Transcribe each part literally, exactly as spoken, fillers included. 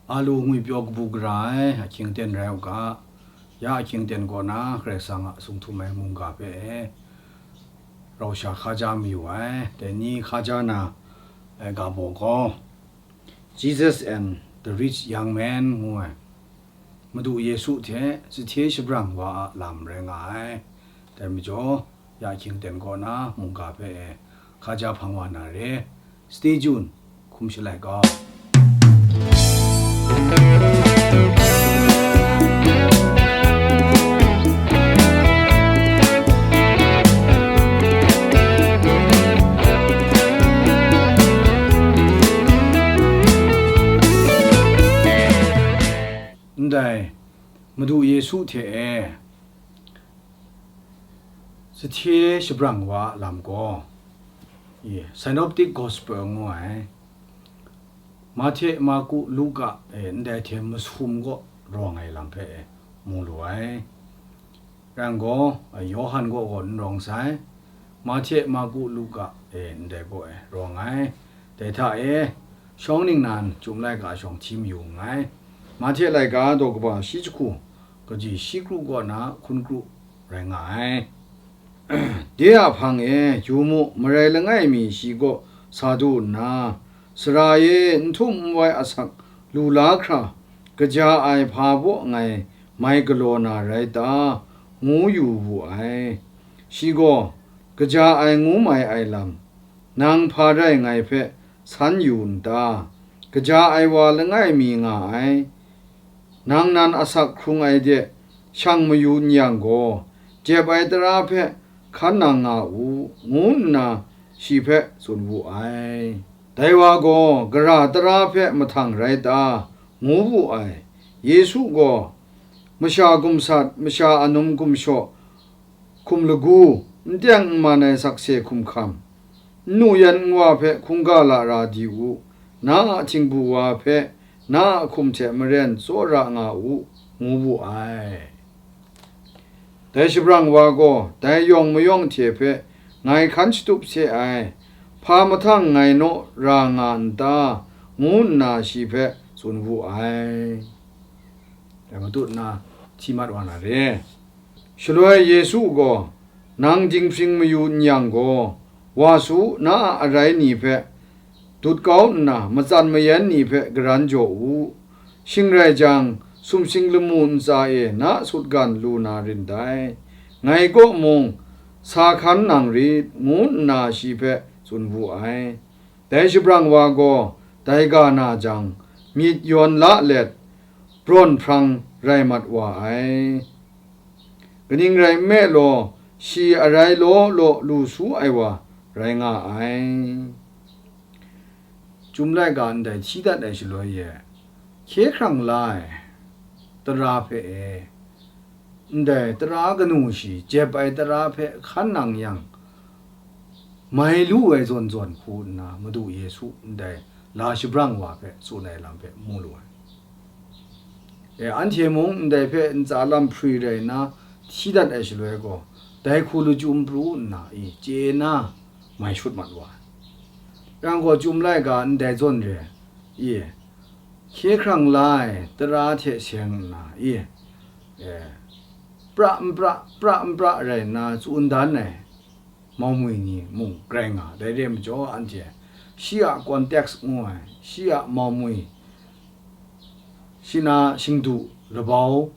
A lu ngwi pyaw kabu gara ai ahkying aten rai u ga, ya ahkying aten kaw na Karai Kasang a sung htum ai mungga hpe e, rau sha hkaja mayu ai. Dai ni hkaja na ai ga baw gaw, Jesus and the Rich Young Man ngu ai, Madu Yesu hte sahte shabrang wa a lam rai nga ai. Dai majaw, ya ahkying aten kaw na mungga hpe e hkaja hpang wa na re. Stay tuned, hkum shalai kau. Ndai, Madu Yesu hte e, sahte shabrang wa a lam gaw, i, Synoptic Gospel ngu ai, Mahte, Marku, Luka, e, ndai hte masum kaw rawng ai lam hpe, e, mu lu ai. Rai nna gaw, e, Yawhan kaw gaw n rawng sai, Mahte, Marku, Luka, e, ndai kaw, e, rawng ai. Dai hta e, shawng ningnan Chyum laika shawng hti mayu nngai. Mahte laika daw kaba shi jahku, kaji shi kru kaw na hkun kru rai nga ai. De a hpang e, yu mu, marai langai mi shi kaw sa du nna, "Sara e, n htum n wai asak lu la hkra, kaja ai hpa baw ngai mai galaw na rai ta?" ngu yu wu ai. Shi gaw, "Kaja ai ngu mai ai lam, nang hpa rai ngai hpe san yu n ta? Kaja ai wa langai mi nga ai, nang nan asak hkrung ai de shang mayu n yang gaw, jep ai tara hpe hkan nang nga u," ngu nna shi hpe tsun wu ai. Dai wa gaw, "Gara tara hpe mahtang rai ta?" ngu wu ai. Yesu gaw, "Masha gumsat, masha anum gumshaw, hkum lagu, n teng n man ai sakse hkum hkam, n nu yan n wa hpe hkungga lara di u, na a htingbu wa hpe na a hkum hte maren tsawra nga u," ngu wu ai. Dai shabrang wa gaw, "Dai yawng mayawng hte hpe ngai hkan shatup se ai, hpa mahtang ngai naw ra nga n ta?" ngu nna shi hpe tsun wu ai. Dai matut nna hti mat wa na re. Shaloi Yesu gaw, "Nang dinghpring mayu n yang gaw, wa su, na a arai ni hpe dut kau nna, matsan mayan ni hpe garan jaw u. Shing rai jang, sumsing lamu ntsa e na sutgan lu na rin dai. Ngai kaw mung sa hkan nang rit," ngu nna shi hpe tsun wu ai. Dai shabrang wa gaw dai ga na jang, myit yawn la let, brawn hprang rai mat wa ai. Kaning rai nme law, shi arai law law lu su ai wa rai nga ai. Chyum laika ndai hti dat ai shaloi e, hkye hkrang la ai tara hpe e, ndai tara kanu shi jep ai tara hpe hkan nang yang, mai lu ai zawn zawn hku nna Madu Yesu ndai la shabrang wa hpe tsun ai lam hpe mu lu ai. E, anhte mung ndai hpe ntsa lam hpri rai nna hti dat ai shaloi gaw, dai hku lachyum pru nna, i, chye na mai shut mat wa ai. Yang gaw, Chyum laika ndai zawn re, i, hkye hkrang la ai tara hte seng nna, i, e, pra n pra, pra n pra rai nna tsun dan ai mau mwi ni mung grai nga. Dai re ai majaw, anhte shi a context ngu ai, shi a mau mwi, shi na shingdu labau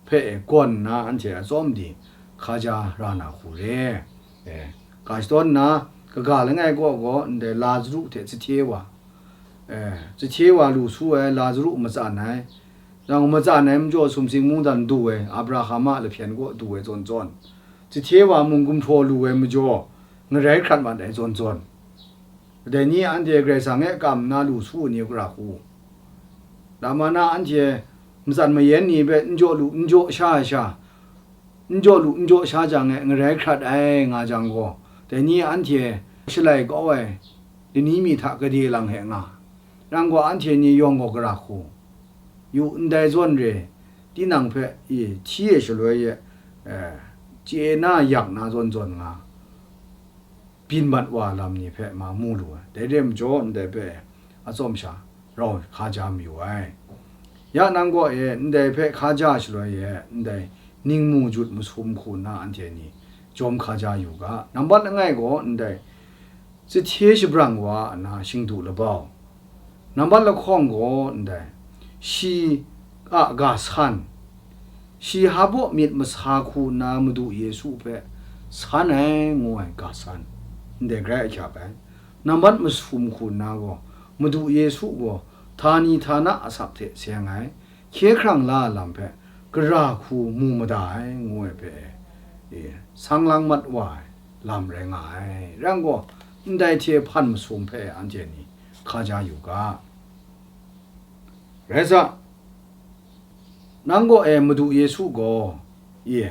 hpe gawn nna anhte atsawm di hkaja ra na hku re. E, ga shadawn nna, kaga langai kaw gaw ndai Lazaru hte sahte wa, e, sahte wa lu su ai Lazaru matsan ai, nang matsan ai majaw sumsing mungdan du ai, Abraham a lahpyen kaw du ai zawn zawn, sahte wa mung gumhpraw lu ai majaw, ngarai hkrat mat ai zawn zawn, dai ni anhte Karai Kasang e kam nna lu su ai ni gara hku? Lamana anhte matsan mayan ni hpe n jaw lu, n jaw sha ai sha, n jaw lu, n jaw sha jang e ngarai hkrat ai nga jang gaw, dai ni anhte shalai kau ai lani mi hta gade lang he nga, yang gaw, anhte ni yawng gaw gara hku? Yu, ndai zawn re, tinang hpe, i, hti e shaloi e, e, chye na yak na zawn zawn nga, byin mat wa lam ni hpe ma mu lu ai. Dai re ai majaw, ndai hpe atsawm sha rau hkaja mayu ai. Ya nang kaw e ndai hpe hkaja shaloi e ndai ningmu jut masum hku nna anhte ni jawm hkaja yu ga. Nambat langai gaw ndai sahte shabrang wa a na shingdu labau. Nambat lahkawng gaw ndai shi a ga san, shi hpa baw myit masa hku nna Madu Yesu hpe san ai ngu ai ga san, ndai grai ahkyep ai. Nambat masum hku nna gaw, Madu Yesu gaw htani htana asak hte seng ai, hkye hkrang la ai lam hpe gara hku mu mada ai, ngu ai hpe, e, sang lang mat wa ai lam rai nga ai. Rai nna gaw, ndai hte hpan masum hpe anhte ni hkaja yu ga. Rai sa, nang gaw e Madu Yesu gaw, e,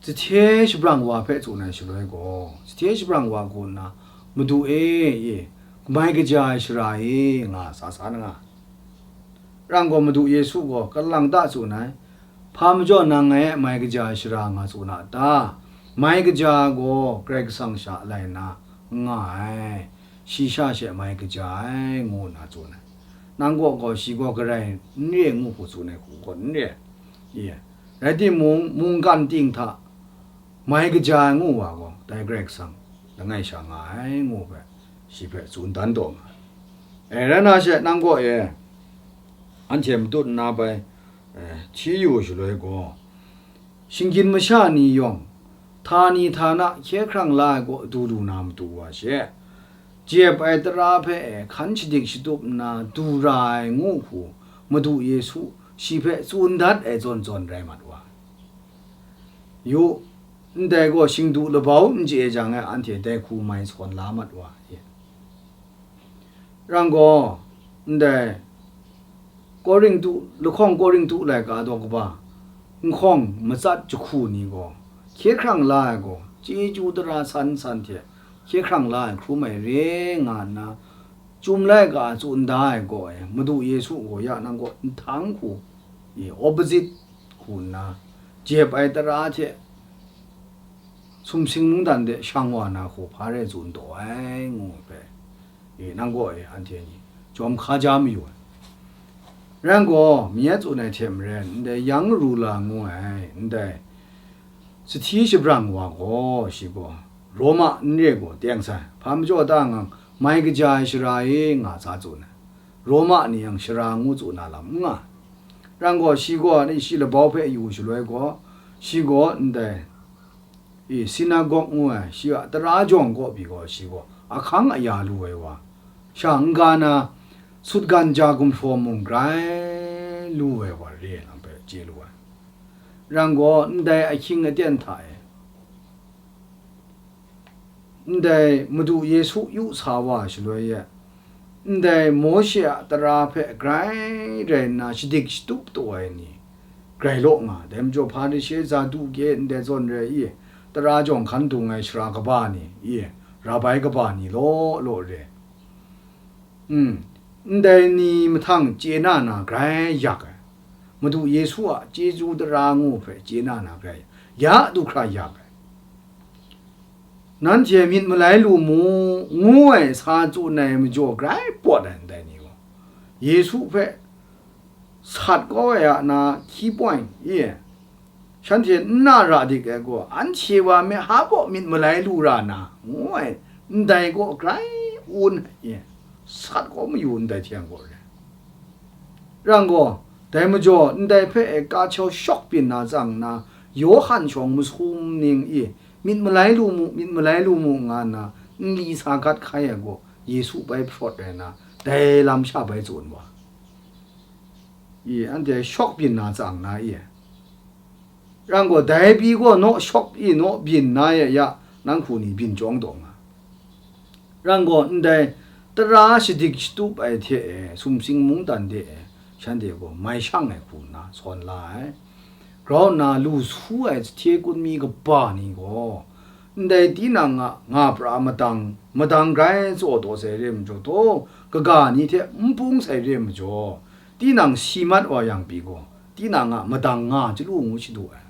sahte shabrang wa hpe tsun ai shaloi gaw, sahte shabrang wa kaw nna, Madu e, e, mai kaja ai shara e, nga sa sa na nga. Rai nna gaw Madu Yesu gaw kalang ta tsun ai, hpa majaw nang ngai e mai kaja ai shara nga tsun a ta? Mai kaja gaw Karai Kasang sha lai nna n nga ai, shi sha she mai kaja ai, ngu nna tsun ai. Nang gaw gaw shi gaw garai n re ngu hku tsun ai hku gaw n re. Ye. Rai timung, mungkan ting hta mai kaja ai ngu wa gaw, dai Karai Kasang langai sha nga ai ngu hpe, shi hpe tsun dan taw nga ai. E, rai nna she nang gaw e, anhte matut nna bai, e, hti yu shaloi gaw, shinggyim masha ni yawng, htani htana hkye hkrang la ai kaw du lu na matu wa she, jep ai tara hpe e hkan shadik shatup nna du ra ai ngu hku, Madu Yesu shi hpe tsun dat ai zawn zawn rai mat wa. Yu, ndai gaw shingdu labau n chye jang e anhte dai hku mai sawn la mat wa. Rai nna gaw, ndai Korintu, lahkawng Korintu laika daw kaba, nhkawng matsat jahku ni gaw, hkye hkrang la ai gaw, chyeju tara san san hte hkye hkrang la ai hkrum ai re nga nna, Chyum laika a tsun da ai gaw e, Madu Yesu gaw ya nang kaw nhtang hku, e, opposite hku nna, jep ai tara hte sumsing mungdan de shang wa na hku hpa rai tsun taw ai, ngu ai hpe, e, nang gaw e, anhte ni jawm hkaja mayu ai. Rai nna gaw, mi a tsun ai hte maren, ndai yang rula ngu ai, ndai sahte shabrang wa gaw, shi gaw Roma n re gaw teng sai, hpa majaw ta ngang mai kaja ai shara e nga sa tsun ai. Roma ni yang shara ngu tsun na lam n nga. Rai nna gaw, shi gaw ni shi labau hpe yu shaloi gaw, shi gaw ndai, e, sinagog ngu ai, shi a tara jawng kaw pyi gaw, shi gaw ahkang aya lu ai wa, sha n-ga na, sutgan ja gumhpraw mung grai lu ai wa re ai lam hpe chye lu ai. Rai nna gaw, ndai ahkying aten hta e, ndai Madu Yesu yu sa wa shaloi e, ndai Mawshe a tara hpe grai rai nna shadik shatup taw ai ni grai law nga, dai majaw Hparishe, Saduke, ndai zawn rai i, tara jawng hkan dung ai sara kaba ni, i, rabai kaba ni law law re. Mm, ndai ni mahtang chye na na grai yak ai, Madu Yesu a chyeju tara ngu hpe chye na na grai ya du hkra yak ai. Nanhte myit malai lu mu, ngu ai sa tsun ai majaw grai pawt ai ndai ni gaw, Yesu hpe sat kau ai a na key point e, shanhte n na ra dik ai gaw, anhte wa me hpa baw myit malai lu ra na, ngu ai ndai gaw grai un ai e, sat kau mayu ndai hte yang gaw re. Rai nna gaw, dai majaw ndai hpe e kachau shawk byin na tsang nna, Yawhan shawng masum ning e myit malai lu mu, myit malai lu mu, nga nna nli sa gat hkai ai gaw, Yesu bai hparawt rai nna, dai lam sha bai tsun wa. I, anhte shawk byin na tsang na i, rai nna gaw, dai pyi gaw naw shawk i, naw byin na ya ya, nang hku ni byin chyawng taw nga. Rai nna gaw, ndai tara shadik shatup ai hte e, sumsing mungdan de e, shanhte gaw mai shang ai hku nna sawn la ai. Grau nna lu su ai sahte kunmi kaba ni gaw, ndai tinang a nga pra madang, madang grai tsaw taw sai re majaw taw, kaga ni hte n bung sai re majaw, tinang si mat wa yang pyi gaw, tinang a madang nga chyalu ngu shadu ai.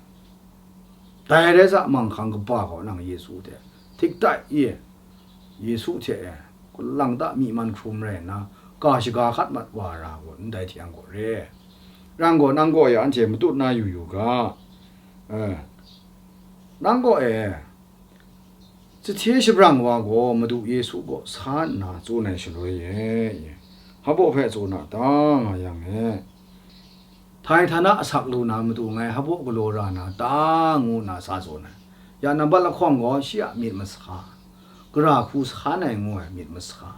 Dai rai sa, manghkang kaba gaw nang Yesu hte htik tai i, Yesu hte e, lang ta myi man hkrum rai nna, ga shaga hkat mat wa ra gaw, ndai hte yang gaw re. Rang gaw, nang gaw e anhte matut na yu yu ga, eh, nang gaw e, Jahte shabrang wa gaw Madu Yesu kaw sa nna tsun ai shaloi e, hpa baw hpe tsun a ta nga yang e, htai htana asak lu na matu ngai hpa baw galaw ra na ta ngu nna sa tsun ai. Ya nambat lahkawng gaw shi a myit masa, gara hku sa ai ngu ai myit masa.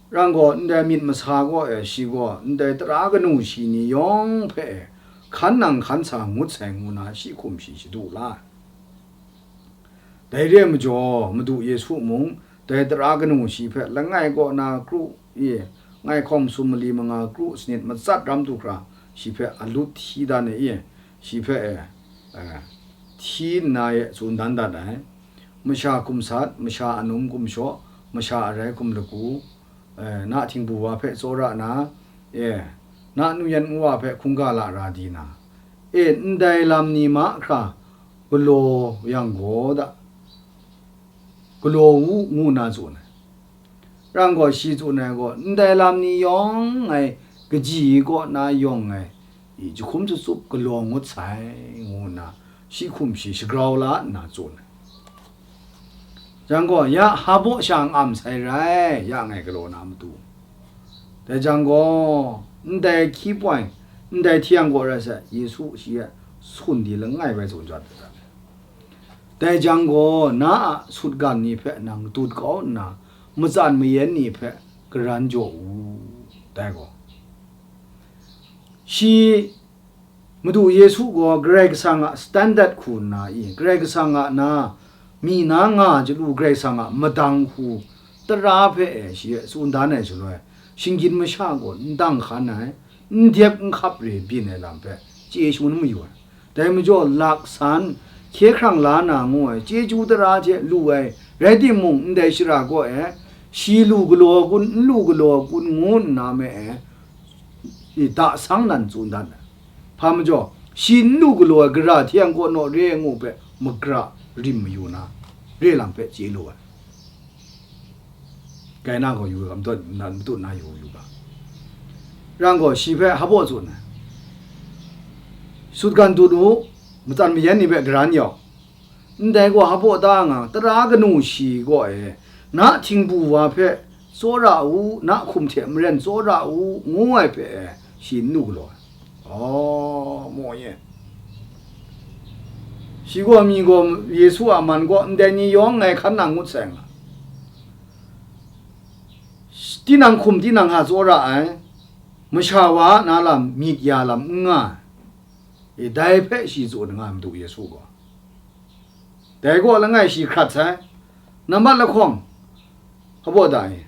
Rang gaw, ndai myit masa gaw e, shi gaw ndai tara kanu shi ni yawng hpe e, hkan nang hkan sa ngut sai ngu na shi hkum shi shadu la ai. Dai re ai majaw, Madu Yesu mung dai tara kanu shi hpe langai kaw na kru i, ngai hkawm sum mali manga kru sanit matsat ram du hkra, shi hpe alut hti dan ai i, shi hpe e, e, hti nna e tsun dan dat ai. Masha hkum sat, masha anum hkum shaw, masha arai hkum lagu, e, na htingbu wa hpe tsawra na, e, na nu yan nwa hpe hkungga lara di na, e, ndai lam ni mahkra galaw yang gaw da, galaw u, ngu na tsun ai. Rang gaw, shi tsun ai gaw, ndai lam ni yawng ngai kaji kaw na yawng ngai i jahkum tsutsup galaw ngut sai, ngu nna shi hkum shi shagrau la nna tsun ai. Jang gaw, ya hpa baw sha n-am sai rai, ya ngai galaw na matu. Dai jang gaw, ndai hki poi, ndai hti yang gaw rai sai, Yesu shi e sun di langai bai tsun jat dat ai. Dai jang gaw, na a sutgan ni hpe nang dut kau nna, matsan mayan ni hpe garan jaw u, dai gaw. Shi Madu Yesu gaw Karai Kasang a standard hku nna i, Karai Kasang a na, mi na nga chyalu Karai Kasang a madang hku tara hpe e shi e tsun dan ai shaloi, shinggyim masha gaw n dang hkan ai, n dep n hkap re byin ai lam hpe chye shangun mayu ai. Dai majaw, laksan, hkye hkrang la na ngu ai chyeju tara hte lu ai, rai timung, ndai shara kaw e, shi lu galaw kun, n lu galaw kun ngu nna me e, i, da sang nan tsun dan ai. Hpa majaw, shi n lu galaw ai gara hte yang kaw naw re ai ngu hpe magra rim mayu na, re lam hpe chye lu ai. Kaina gaw yu ga, matut na, matut na yu yu ga. Rang gaw, shi hpe hpa baw tsun ai. Sutgan dut u, matsan mayan ni hpe garan yau. Ndai gaw hpa baw da nga, tara kanu shi gaw e, na htingbu wa hpe tsawra u, na hkum hte maren tsawra u, ngu ai hpe e, shi n lu galaw ai. Aw, maw ye. Shi gaw mi gaw Yesu a man gaw ndai ni yawng ngai hkan nang ngut sai nga. Tinang hkum tinang hta tsawra ai, masha wa a na lam myit ya lam n nga ai. E, dai hpe shi tsun nga ai Madu Yesu gaw. Dai gaw langai shi hkrat sai. Nambat lahkawng, hpa baw da e.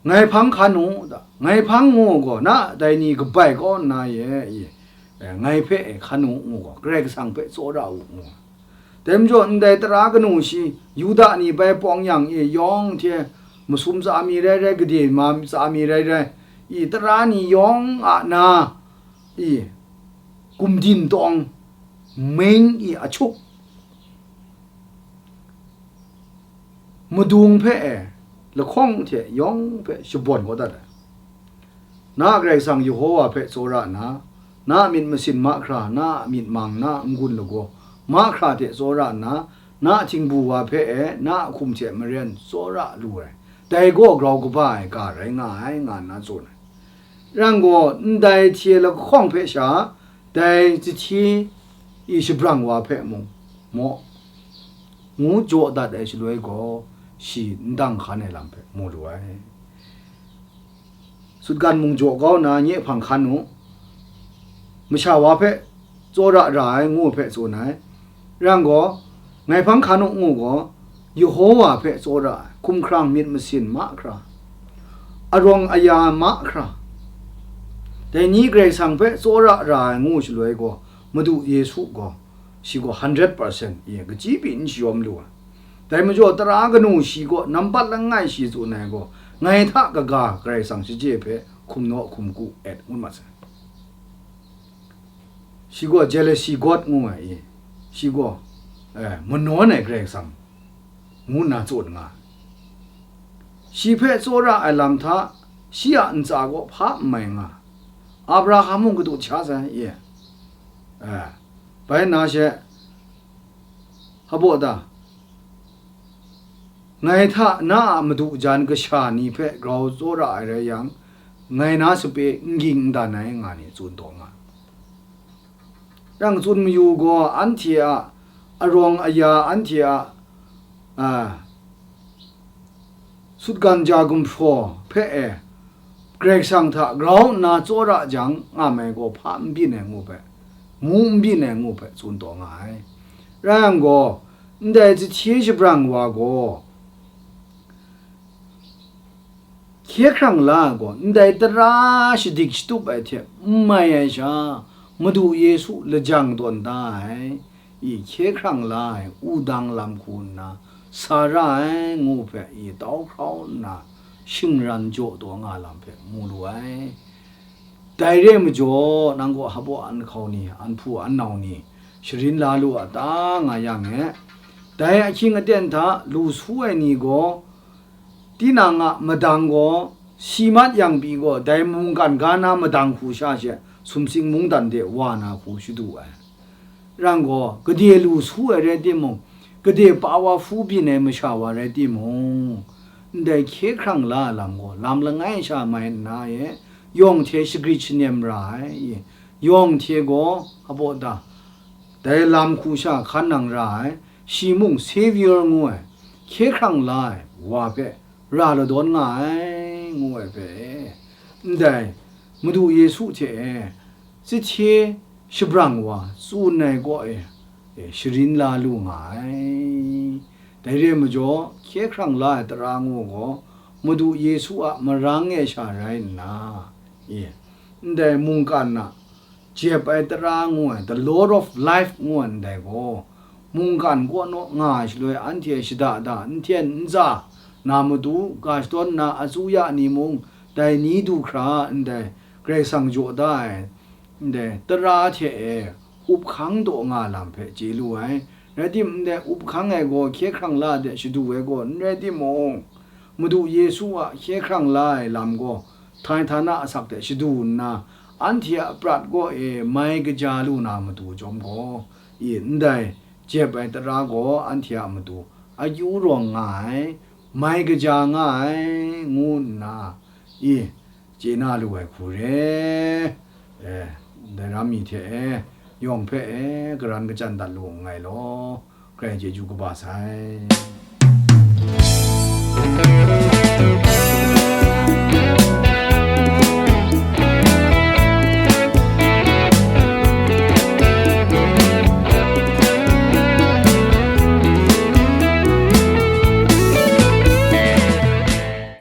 Ngai hpang hkan u, da. Ngai hpang ngu gaw, na dai ni kabai kaw nna ye, e, ngai hpe e hkan u, ngu gaw, Karai Kasang hpe tsawra u, ngu. Dai majaw, ndai tara kanu shi, Yuda ni bai pawng yang e yawng hte, masum tsa mi rai rai, gade ma tsa mi rai rai, i, tara ni yawng a na, i, gumdin tawng, meng i, achuk, madung hpe e, lahkawng hte yawng hpe shabawn kau dat ai. Na a Karai Kasang Yehowa hpe tsawra nna, na a myit masin mahkra, na a myit mang, na a n-gun lagaw mahkra hte tsawra nna, na a htingbu wa hpe e, na a hkum hte maren tsawra lu ai. Dai gaw grau kaba ai ga rai nga ai, nga nna tsun ai. Rang gaw, ndai hte lahkawng hpe sha, dai Jahti i shabrang wa hpe mung, maw, ngu jaw dat ai shaloi gaw, shi n dang hkan ai lam hpe mu lu ai. Sutgan mung jaw kau nna nye hpang hkan u, masha wa hpe tsawra ra ai ngu hpe tsun ai. Rang gaw, ngai hpang hkan u ngu gaw, Yehowa hpe tsawra ai, hkumhkrang myit masin mahkra, arawng aya mahkra, dai ni Karai Kasang hpe tsawra ra ai ngu shaloi gaw, Madu Yesu gaw, shi gaw hundred percent i kachyi pyi n shayawm lu ai. Dai majaw, tara kanu shi gaw nambat langai shi tsun ai gaw, ngai hta kaga Karai Kasang shachye hpe hkum naw hkum ku et ngut mat sai. Shi gaw jealousy god ngu ai i, shi gaw, eh, manawn ai Karai Kasang ngu nna tsun nga ai. shi hpe tsawra ai lam hta, shi a ntsa gaw hpa n mai nga. Abraham mung kadu sha sai, ye. Eh, bai na she, hpa baw ta, ngai hta na a madu jan kasha ni hpe grau tsawra ai rai yang, ngai na sape n ging n dan ai nga ni tsun taw nga. Yang tsun mayu gaw, anhte a arawng aya, anhte a, a, sutgan ja gumhpraw hpe e, Karai Kasang hta grau nna tsawra jang nga mai gaw, hpa n byin ai ngu hpe, mu n byin ai ngu hpe tsun taw nga ai. Rai yang gaw, ndai zahte shabrang wa gaw, hkye hkrang la ai gaw, ndai tara shadik shatup ai hte n mai ai sha, Madu Yesu lajang tawn da ai, i hkye hkrang la ai wudang lam hku nna sa ra ai ngu hpe, i tau hkrau nna shingran jaw taw nga lam hpe mu lu ai. Dai re ai majaw, nang gaw hpa baw an hkau ni, an hpu an nau ni, sharin la lu a ta nga yang e. Dai ahkying aten hta lu su ai ni gaw, tinang a madang gaw, si mat yang pyi gaw, dai mungkan ga na madang hku sha she, sumsing mungdan de wa na hku shadu ai. Rang gaw, gade lu su ai rai timung, gade pa wa hpu byin ai masha wa rai timung, ndai hkye hkrang la ai lam gaw, lam langai sha mai nna e, yawng hte shagrit shanem ra ai, yawng hte gaw, hpa baw ta, dai lam hku sha hkan nang ra ai, shi mung Saviour ngu ai, hkye hkrang la ai wa hpe ra ladawn nga ai, ngu ai hpe, ndai Madu Yesu hte e, zahte shabrang wa tsun ai kaw e, e, sharin la lu nga ai. Dai re ai majaw, hkye hkrang la ai tara ngu gaw, Madu Yesu a marang e sha rai nna, e, ndai mungkan a jep ai tara ngu ai, the Lord of Life ngu ai ndai gaw, mungkan kaw naw nga ai shaloi, anhte shada da, n hten n tsa na matu, ga shadawn na asuya ni mung, dai ni du hkra ndai Karai Kasang jaw da ai, ndai tara hte e up hkang taw nga lam hpe chye lu ai. Rai tim, ndai up hkang ai gaw hkye hkrang la de shadu ai gaw n rai timung, Madu Yesu a hkye hkrang la ai lam gaw, htani htana asak hte shadu nna, anhte a prat kaw e mai kaja lu na matu chyawm gaw, i ndai jep ai tara gaw anhte a matu akyu rawng nga ai, mai kaja nga ai, ngu nna, i chye na lu ai hku re. E, ndai ram mi hte e, yawng hpe e, karan kachyan dat lu nngai law, Karai chyeju kaba sai.